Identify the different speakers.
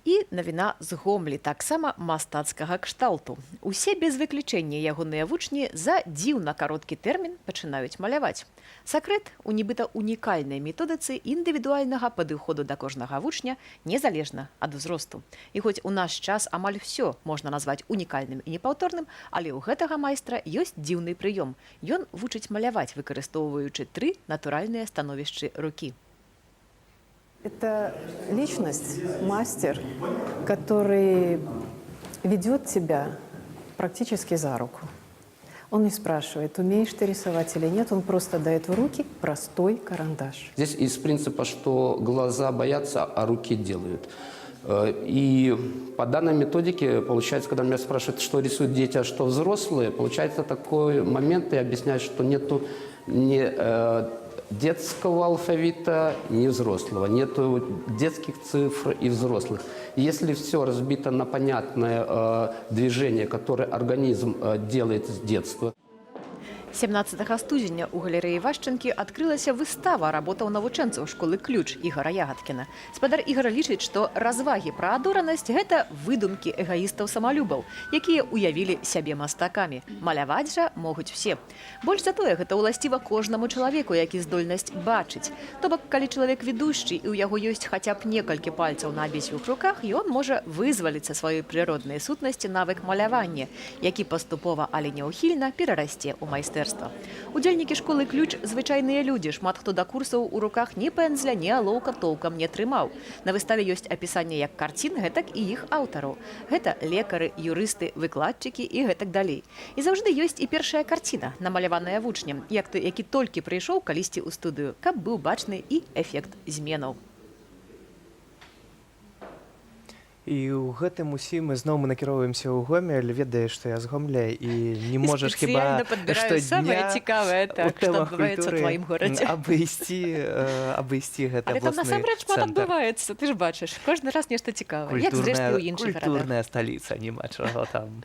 Speaker 1: І навіна з Гомлі, таксама мастацкага кшталту. Усе без выключэння ягоныя вучні за дзіўна кароткі тэрмін пачынаюць маляваць. Сакрэт у нібыта унікальнай методыцы індывідуальнага падыходу да кожнага вучня незалежна ад узросту. І хоць у наш час амаль всё можна назваць унікальным і непаўторным, але ў гэтага майстра ёсць дзіўны прыём. Ён вучыць маляваць, выкарыстоўваючы тры натуральныя становішчы рукі.
Speaker 2: Это личность, мастер, который ведет тебя практически за руку. Он не спрашивает, умеешь ты рисовать или нет, он просто дает в руки простой карандаш.
Speaker 3: Здесь из принципа, что глаза боятся, а руки делают. И по данной методике, получается, когда меня спрашивают, что рисуют дети, а что взрослые, получается такой момент, и объясняют, что нету ни детского алфавита, ни взрослого, нету детских цифр и взрослых. И если все разбито на понятное движение, которое организм делает с детства,
Speaker 1: 17 студзеня ў галерэі Вашчанкі адкрылася выстава работаў навучэнцаў школы «Ключ» Ігара Ягадкіна. Спадар Ігар лічыць, што развагі пра адоранасць — гэта выдумкі эгоістаў-самалюбаў, якія ўявілі сябе мастакамі. Маляваць жа могуць усе. Больш за тое, гэта ўласціва кожнаму чалавеку, які здольнасць бачыць. То бок, калі чалавек відушчы і ў яго ёсць хаця б некалькі пальцаў на абедзвюх руках, ён можа вызваліць са сваёй прыроднай сутнасці навык малявання, які паступова, але няўхільна перарасце ў майстэрства. Удзельнікі школы «Ключ» — звычайныя людзі, шмат хто да курсаў у руках ні пэнзля, ні алоўка толкам не трымаў. На выставе ёсць апісанне як карцін, гэтак і іх аўтараў. Гэта лекары, юрысты, выкладчыкі і гэтак далей. І заўжды ёсць і першая карціна, намаляваная вучнем, як той, які толькі прыйшоў калісьці ў студыю, каб быў бачны і эфект зменаў.
Speaker 4: І ў гэтым усім ізноў мы накіроўваемся ў Гомель. Ведаеш, што я з Гомля, і не можаш хіба
Speaker 1: Спецыяльна падбіраю самае
Speaker 4: штодня
Speaker 1: цікавае,
Speaker 4: у
Speaker 1: так, што
Speaker 4: тэмах
Speaker 1: адбываецца ў
Speaker 4: культуры
Speaker 1: тваім горадзе.
Speaker 4: абысці гэты
Speaker 1: Але там
Speaker 4: абласны
Speaker 1: насамрэч шмат
Speaker 4: цэнтр.
Speaker 1: адбываецца, ты ж бачыш, кожны раз нешта цікавае, як зрэшты ў іншых гарадах.
Speaker 4: Культурная сталіца, няма чаго там.